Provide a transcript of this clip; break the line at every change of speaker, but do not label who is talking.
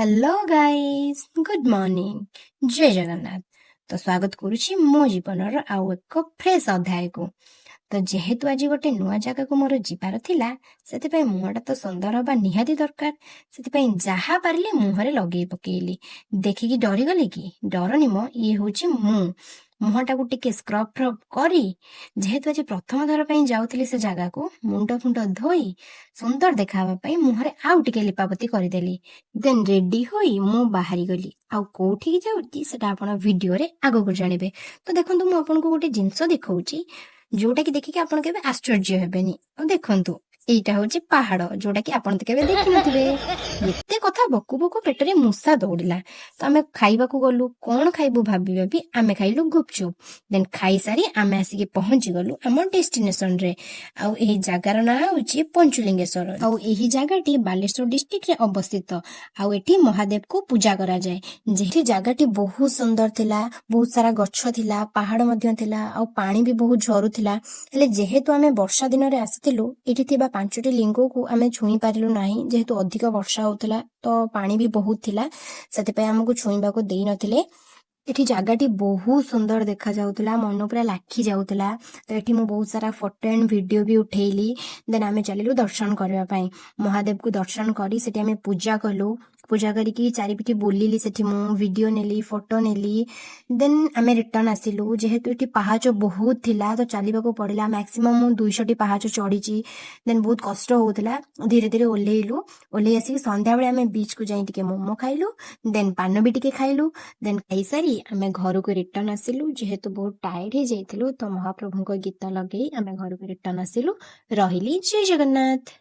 Hello guys, good morning, ଜୟ ଜଗନ୍ନାଥ। ତ ସ୍ୱାଗତ କରୁଛି ମୋ ଜୀବନର ଆଉ ଏକ ଫ୍ରେଶ୍ ଅଧ୍ୟାୟକୁ। ତ ଯେହେତୁ ଆଜି ଗୋଟେ ନୂଆ ଜାଗାକୁ ମୋର ଯିବାର ଥିଲା, ସେଥିପାଇଁ ମୁହଁଟା ତ ସୁନ୍ଦର ହବା ନିହାତି ଦରକାର। ସେଥିପାଇଁ ଯାହା ପାରିଲି ମୁହଁରେ ଲଗେଇ ପକେଇଲି। ଦେଖିକି ଡରିଗଲେ କି? ଡରନି ମ, ଇଏ ହଉଛି ମୁଁ। ମୁହଁଟାକୁ ଟିକେ ସ୍କ୍ରବ୍ ଫ୍ରବ୍ କରି, ଯେହେତୁ ଆଜି ପ୍ରଥମ ଥର ପାଇଁ ଯାଉଥିଲି ସେ ଜାଗାକୁ, ମୁଣ୍ଡ ଫୁଣ୍ଡ ଧୋଇ ସୁନ୍ଦର ଦେଖାହେବା ପାଇଁ ମୁହଁରେ ଆଉ ଟିକେ ଲିପାପୋତି କରିଦେଲି। ଦେନ୍ ରେଡି ହୋଇ ମୁଁ ବାହାରି ଗଲି। ଆଉ କୋଉଠିକି ଯାଉଛି, ସେଟା ଆପଣ ଭିଡିଓରେ ଆଗକୁ ଜାଣିବେ। ତ ଦେଖନ୍ତୁ, ମୁଁ ଆପଣଙ୍କୁ ଗୋଟେ ଜିନିଷ ଦେଖଉଛି, ଯୋଉଟା କି ଦେଖିକି ଆପଣ କେବେ ଆଶ୍ଚର୍ଯ୍ୟ ହେବେନି। ଆଉ ଦେଖନ୍ତୁ, ଏଇଟା ହଉଛି ପାହାଡ, ଯୋଉଟା କି ଆପଣ ତ କେବେ ଦେଖିନଥିବେ। ଏତେ କଥା ବକୁ ବକୁ ପେଟରେ ମୂଷା ଦୌଡ଼ିଲା। ତ ଆମେ ଖାଇବାକୁ ଗଲୁ। କଣ ଖାଇବୁ ଭାବି ଭାବି ଆମେ ଖାଇଲୁ ଗୁପଚୁପ୍। ଦେନ୍ ଖାଇସାରି ଆମେ ଆସିକି ପହଞ୍ଚି ଗଲୁ ଆମ ଡେଷ୍ଟିନେସନରେ। ଆଉ ଏହି ଜାଗାର ନାଁ ହଉଛି ପଞ୍ଚୁଲିଙ୍ଗେଶ୍ୱର। ଆଉ ଏହି ଜାଗାଟି ବାଲେଶ୍ୱର ଡିଷ୍ଟ୍ରିକ୍ଟରେ ଅବସ୍ଥିତ। ଆଉ ଏଠି ମହାଦେବକୁ ପୂଜା କରାଯାଏ। ଯେହେତୁ ଜାଗାଟି ବହୁତ ସୁନ୍ଦର ଥିଲା, ବହୁତ ସାରା ଗଛ ଥିଲା, ପାହାଡ ମଧ୍ୟ ଥିଲା ଆଉ ପାଣି ବି ବହୁତ ଝରୁଥିଲା। ହେଲେ ଯେହେତୁ ଆମେ ବର୍ଷା ଦିନରେ ଆସିଥିଲୁ, ଏଠି ଥିବା ପାଞ୍ଚଟି ଲିଙ୍ଗକୁ ଆମେ ଛୁଇଁ ପାରିଲୁ ନାହିଁ। ଯେହେତୁ ଅଧିକ ବର୍ଷା ହଉଥିଲା, ତ ପାଣି ବି ବହୁତ ଥିଲା, ସେଥିପାଇଁ ଆମକୁ ଛୁଇଁବାକୁ ଦେଇନଥିଲେ। ଏଠି ଜାଗାଟି ବହୁତ ସୁନ୍ଦର ଦେଖାଯାଉଥିଲା, ମନ ପୁରା ଲାଖି ଯାଉଥିଲା। ତ ଏଠି ମୁଁ ବହୁତ ସାରା ଫଟୋ ଆଣ୍ଡ ଭିଡିଓ ବି ଉଠେଇଲି। ଦେନ୍ ଆମେ ଚାଲିଲୁ ଦର୍ଶନ କରିବା ପାଇଁ। ମହାଦେବକୁ ଦର୍ଶନ କରି ସେଠି ଆମେ ପୂଜା କଲୁ। ପୂଜା କରିକି ଚାରିପିଠି ବୁଲିଲି। ସେଠି ମୁଁ ଭିଡିଓ ନେଲି, ଫଟୋ ନେଲି। ଦେନ୍ ଆମେ ରିଟର୍ନ ଆସିଲୁ। ଯେହେତୁ ଏଠି ପାହାଚ ବହୁତ ଥିଲା, ତ ଚାଲିବାକୁ ପଡ଼ିଲା। ମ୍ୟାକ୍ସିମମ୍ ମୁଁ 200ଟି ପାହାଚ ଚଢ଼ିଛି। ଦେନ୍ ବହୁତ କଷ୍ଟ ହଉଥିଲା। ଧୀରେ ଧୀରେ ଓହ୍ଲେଇଲୁ। ଓହ୍ଲେଇ ଆସିକି ସନ୍ଧ୍ୟାବେଳେ ଆମେ ବିଚ୍କୁ ଯାଇ ଟିକେ ମୋମୋ ଖାଇଲୁ। ଦେନ୍ ପାନ ବି ଟିକେ ଖାଇଲୁ। ଦେନ୍ ଖାଇସାରି ଆମେ ଘରକୁ ରିଟର୍ନ ଆସିଲୁ। ଯେହେତୁ ବହୁତ ଟାୟାର୍ଡ ହେଇଯାଇଥିଲୁ, ତ ମହାପ୍ରଭୁଙ୍କ ଗୀତ ଲଗେଇ ଆମେ ଘରକୁ ରିଟର୍ନ ଆସିଲୁ। ରହିଲି, ଜୟ ଜଗନ୍ନାଥ।